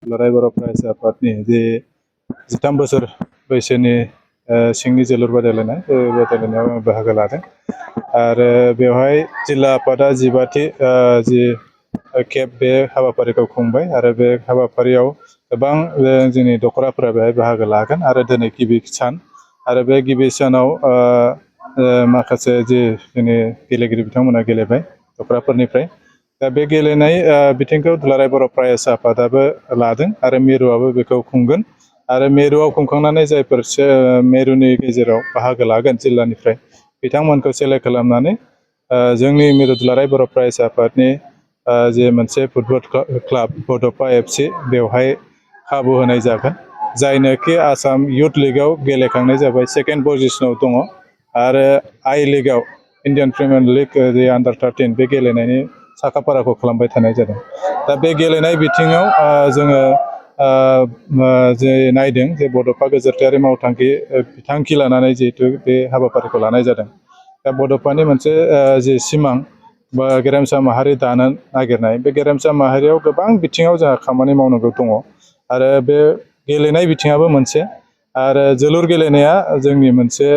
दुलाराय बर' फरायसा आफादनि जे 13 बोसोर बैसोनि सिंनि जोलुर बादायलायनाय बे बादायलायनायाव आं बाहागो लादों आरो बेवहाय जिल्ला आफादा 15थि जि खेब बे हाबाफारिखौ खुंबाय आरो बे हाबाफारियाव गोबां जोंनि दखराफोरा बेहाय बाहागो लागोन आरो दिनै गिबि सान आरो बे गिबि सानाव माखासे जि जोंनि गेलेगिरि बिथांमोना गेलेबाय दखराफोरनिफ्राय दा बे गेलेनाय बिथिंखौ दुलाराय बर' फरायसा आफादाबो लादों आरो मिरुआबो बेखौ खुंगोन आरो मिरुआव खुंखांनानै जायफोर मिरुनि गेजेराव बाहागो लागोन जिल्लानिफ्राय बिथांमोनखौ सेलेक्ट खालामनानै जोंनि मिरु दुलाराय बर' फरायसा आफादनि जे मोनसे फुटबल क्लाब बड'फा FC बेवहाय खाबु होनाय जागोन जायनोखि आसाम युथ लिगआव गेलेखांनाय जाबाय सेकेन्ड पजिशनाव दङ आरो आइ लिगआव इन्डियान प्रिमियार लिग जे आन्डार 13 बे गेलेनायनि साखाफाराखौ खालामबाय थानाय जादों दा बे गेलेनाय बिथिङाव जोङो जे नायदों जे बड'फा गेजेरथायारि मावथांखि बिथांखि लानानै जिहेतु बे हाबाफारिखौ लानाय जादों दा बड'फानि मोनसे जे सिमां बा गेरेमसा माहारि दानो नागिरनाय बे गेरेमसा माहारियाव गोबां बिथिङाव जोंहा खामानि मावनांगौ दङ आरो बे गेलेनाय बिथिङाबो मोनसे आरो जोलुर गेलेनाया जोंनि मोनसे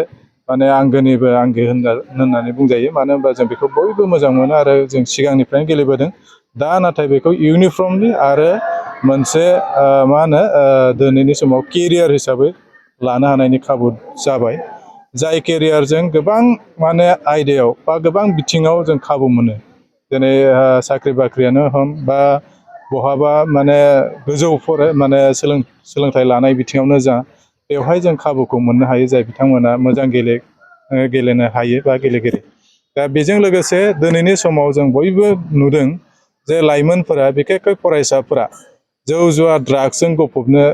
माने आंगोनिबो आंगो होननानै बुंजायो मानो होनबा जों बेखौ बयबो मोजां मोनो आरो जों सिगांनिफ्रायनो गेलेबोदों दा नाथाय बेखौ इउनिफर्मलि आरो मोनसे मा होनो दिनैनि समाव केरियार हिसाबै लानो हानायनि खाबु जाबाय जाय केरियारजों गोबां माने आयदायाव बा गोबां बिथिङाव जों खाबु मोनो दिनै साख्रि बाख्रियानो होन बा बहाबा माने गोजौ माने सोलोंथाइ लानाय बिथिङावनो जा बेवहाय जों खाबुखौ मोननो हायो जाय बिथांमोना मोजां गेलेनो हायो बा गेलेगिरि दा बेजों लोगोसे दिनैनि समाव जों बयबो नुदों जे लाइमोनफोरा बिखेखै फरायसाफोरा जौ जुवा ड्राग्सजों गफबनो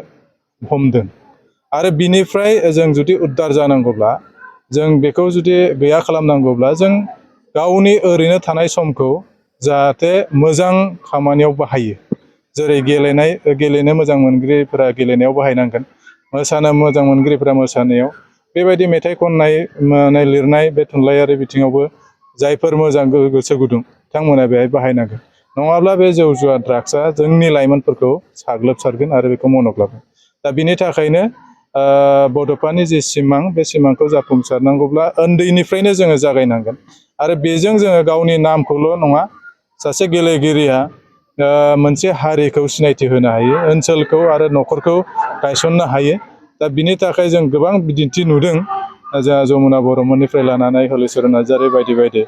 हमदों आरो बिनिफ्राय जों जुदि उद्धार जानांगौब्ला जों बेखौ जुदि गैया खालामनांगौब्ला जों गावनि ओरैनो थानाय समखौ जाहाथे मोजां खामानियाव बाहायो जेरै गेलेनो मोजां मोनगिरिफोरा गेलेनायाव बाहायनांगोन मोसानो मोजां मोनगिरिफोरा मोसानायाव बेबायदि मेथाइ खननाय लिरनाय बे थुनलाइयारि बिथिङावबो जायफोर मोजां गोसो गुदुं बिथांमोना बेहाय बाहायनांगोन नङाब्ला बे जौ जुवा ड्राग्सआ जोंनि लाइमोनफोरखौ साग्लोबसारगोन आरो बेखौ मनग्लाबगोन दा बिनि थाखायनो बड'फानि जि सिमां बे सिमांखौ जाफुंसारनांगौब्ला उन्दैनिफ्रायनो जोङो जागायनांगोन आरो बेजों जोङो गावनि नामखौल' नङा सासे गेलेगिरिया मोनसे हारिखौ सिनायथि होनो हायो ओनसोलखौ आरो न'खरखौ गायसननो हायो दा बिनि थाखाय जों गोबां बिदिन्थि नुदों जोंहा जमुना बर'मोननिफ्राय लानानै हलिचरन नार्जारि बायदि बायदि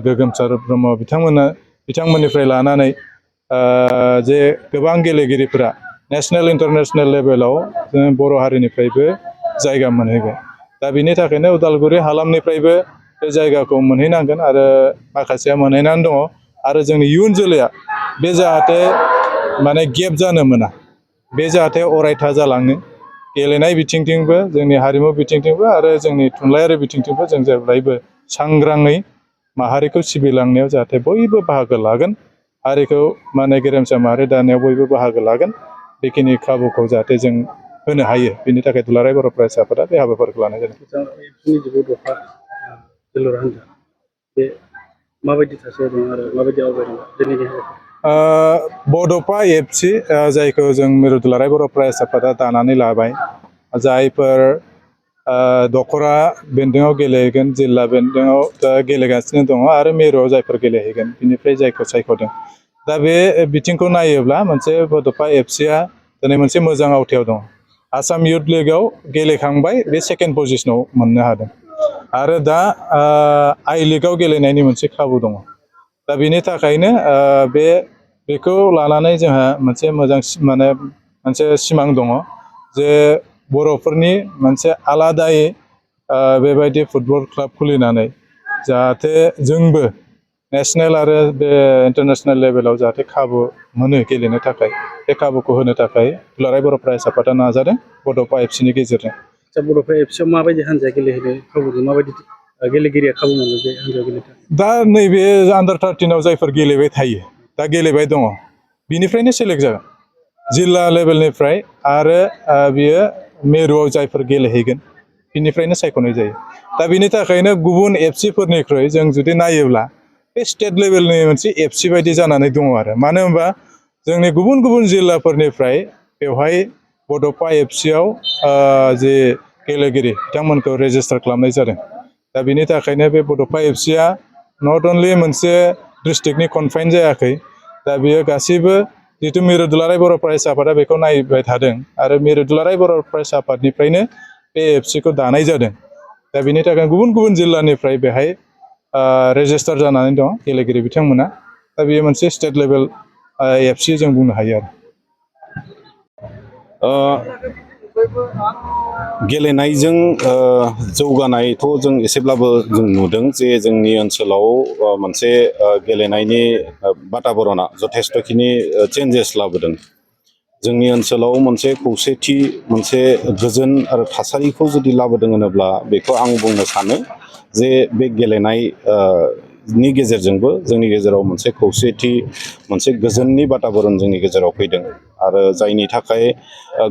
गोगोमसार ब्रह्म बिथांमोननिफ्राय लानानै जे गोबां गेलेगिरिफोरा नेसनेल इन्टारनेसनेल लेभेलाव जों बर' हारिनिफ्रायबो जायगा मोनहैबाय दा बिनि थाखायनो उदालगुरि हालामनिफ्रायबो बे जायगाखौ मोनहैनांगोन आरो माखासेया मोनहैनानै दङ आरो जोंनि इयुन जोलैया बे जाहाथे माने गेप जानो मोना बे जाहाथे अरायथा जालाङो गेलेनाय बिथिंथिंबो जोंनि हारिमु बिथिंथिंबो आरो जोंनि थुनलाइयारि बिथिंथिंबो जों जेब्लायबो सांग्राङै माहारिखौ सिबिलांनायाव जाहाथे बयबो बाहागो लागोन हारिखौ माने गेरेमसा माहारि दानायाव बयबो बाहागो लागोन बेखिनि खाबुखौ जाहाथे जों होनो हायो बेनि थाखाय दुलाराय बर' फरायसा आफादा बे हाबाफारिखौ लानाय जादों जोलुर हान्जा बे माबायदि थासारियाव दं आरो माबायदि आवगायदों दिनैनि बड'फा FC जायखौ जों मिरु दुलाराय बर' फरायसा आफादा दानानै लाबाय जायफोर दखरा बेन्दोङाव गेलेहैगोन जिल्ला बेन्दोङाव गेलेगासिनो दङ आरो मिरुआव जायफोर गेलेहैगोन बिनिफ्राय जायखौ सायख'दों दा बे बिथिंखौ नायोब्ला मोनसे बड'फा FCआ दिनै मोनसे मोजां आवथायाव दङ आसाम युथ लिगआव गेलेखांबाय बे सेकेन्ड पजिशनाव मोननो हादों आरो दा आइ लिगआव गेलेनायनि मोनसे खाबु दङ दा बेनि थाखायनो बेखौ लानानै जोंहा मोनसे मोजां माने मोनसे सिमां दङ जे बर'फोरनि मोनसे आलादायै बेबायदि फुटबल क्लाब खुलिनानै जाहाथे जोंबो नेसनेल आरो बे इन्टारनेसनेल लेभेलाव जाहाथे खाबु मोनो गेलेनो थाखाय बे खाबुखौ होनो थाखाय दुलाराय बर' फरायसा आफादा नाजादों बड'फा FCनि गेजेरजों बड'फा FCआव माबायदि हान्जाया गेलेहैनो खाबु माबायदि गेलेगिरिया खाबु मोनो बे हान्जायाव गेलेनो दा नैबे आन्डार 13आव जायफोर गेलेबाय थायो दा गेलेबाय दङ बिनिफ्रायनो सेलेक्ट जागोन जिल्ला लेभेलनिफ्राय आरो बियो मिरुआव जायफोर गेलेहैगोन बिनिफ्रायनो सायख'नाय जायो दा बिनि थाखायनो गुबुन FCफोरनिख्रुइ जों जुदि नायोब्ला बे स्टेट लेभेलनि मोनसे FC बायदि जानानै दङ आरो मानो होनबा जोंनि गुबुन गुबुन जिल्लाफोरनिफ्राय बेवहाय बड'फा एफसिआव जे गेलेगिरि बिथांमोनखौ रेजिस्टार खालामनाय जादों। दा बिनि थाखायनो बे बड'फा एफसिआ नट अनलि मोनसे डिस्ट्रिक्टनि कनफाइन जायाखै, दा बियो गासैबो जिथु मिरु दुलाराय बर' फरायसा आफादा बेखौ नायबाय थादों आरो मिरु दुलाराय बर' फरायसा आफादनिफ्रायनो बे एफसिखौ दानाय जादों। दा बिनि थाखाय गुबुन गुबुन जिल्लानिफ्राय बेहाय रेजिस्टार जानानै दं गेलेगिरि बिथांमोना। दा बेयो मोनसे स्टेट लेभेल एफसि जों बुंनो हायो आरो। गेलेनायजों जौगानायथ' जों एसेब्लाबो जों नुदों जे जोंनि ओनसोलाव मोनसे गेलेनायनि बाताबरना जथेस्थ'खिनि चेन्जेस लाबोदों। जोंनि ओनसोलाव मोनसे खौसेथि, मोनसे गोजोन आरो थासारिखौ जुदि लाबोदों होनोब्ला बेखौ आं बुंनो सानो जे बे गेलेनाय नि गेजेरजोंबो जोंनि गेजेराव मोनसे खौसेथि, मोनसे गोजोननि बाताबरन जोंनि गेजेराव फैदों आरो जायनि थाखाय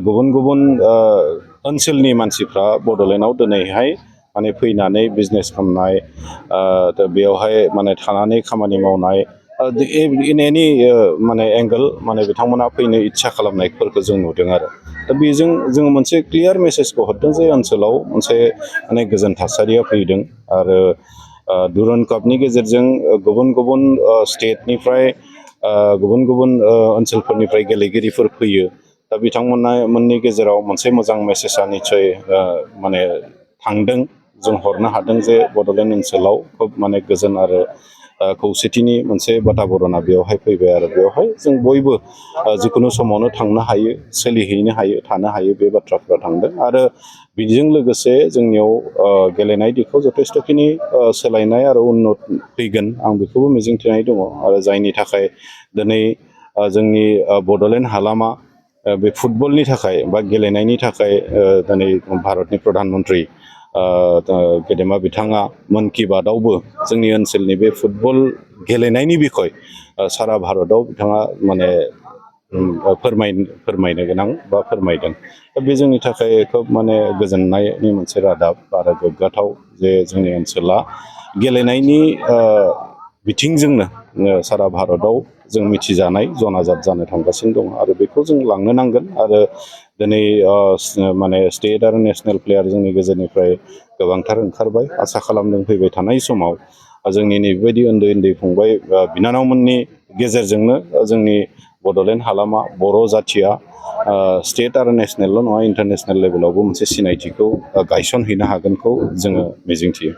गुबुन गुबुन ओनसोलनि मानसिफ्रा बड'लेण्डआव दिनैहाय माने फैनानै बिजनेस खालामनाय, बेयावहाय माने थानानै खामानि मावनाय, इन एनि माने एंगोल माने बिथांमोना फैनो इच्छा खालामनायफोरखौ जों नुदों आरो। दा बेजों जोङो मोनसे क्लियार मेसेजखौ हरदों जे ओनसोलाव मोनसे माने गोजोन थासारिया फैदों आरो दुरान्ड कापनि गेजेरजों गुबुन गुबुन स्टेटनिफ्राय गुबुन गुबुन ओनसोलफोरनिफ्राय गेलेगिरिफोर फैयो। दा बिथांमोननि गेजेराव मोनसे मोजां मेसेजआ निस्सय माने थांदों, जों हरनो हादों जे बड'लेण्ड ओनसोलाव खोब माने गोजोन आरो खौसेथिनि मोनसे बाताबरना बेवहाय फैबाय आरो बेवहाय जों बयबो जिखुनु समावनो थांनो हायो, सोलिहैनो हायो, थानो हायो, बे बाथ्राफ्रा थांदों आरो बेजों लोगोसे जोंनियाव गेलेनाय दिगखौ जथेस्थ'खिनि सोलायनाय आरो उन्नत फैगोन आं बेखौबो मिजिंथिनाय दङ आरो जायनि थाखाय दिनै जोंनि बड'लेण्ड हालामा बे फुटबलनि थाखाय बा गेलेनायनि थाखाय दिनै भारतनि प्रधान मन्त्रि गेदेमा बिथाङा मन कि बातआवबो जोंनि ओनसोलनि बे फुटबल गेलेनायनि बिखय सारा भारताव बिथाङा माने फोरमायनो गोनां बा फोरमायदों। दा बे जोंनि थाखाय खोब माने गोजोननायनि मोनसे रादाब आरो गोग्गाथाव जे जोंनि ओनसोला गेलेनायनि बिथिंजोंनो सारा भारताव जों मिथिजानाय जनाजात जानो थांगासिनो दं आरो बेखौ जों लांनो नांगोन आरो दिनै माने स्टेट आरो नेसनेल प्लेयार जोंनि गेजेरनिफ्राय गोबांथार ओंखारबाय। आसा खालामदों फैबाय थानाय समाव जोंनि नैबेबायदि उन्दै उन्दै फंबाय बिनानावमोननि गेजेरजोंनो जोंनि बड'लेण्ड हालामा, बर' जाथिया स्टेट आरो नेसनेलल' नङा इन्टारनेसनेल लेभेलावबो मोनसे सिनायथिखौ गायसनहैनो हागोनखौ जोङो मिजिंथियो।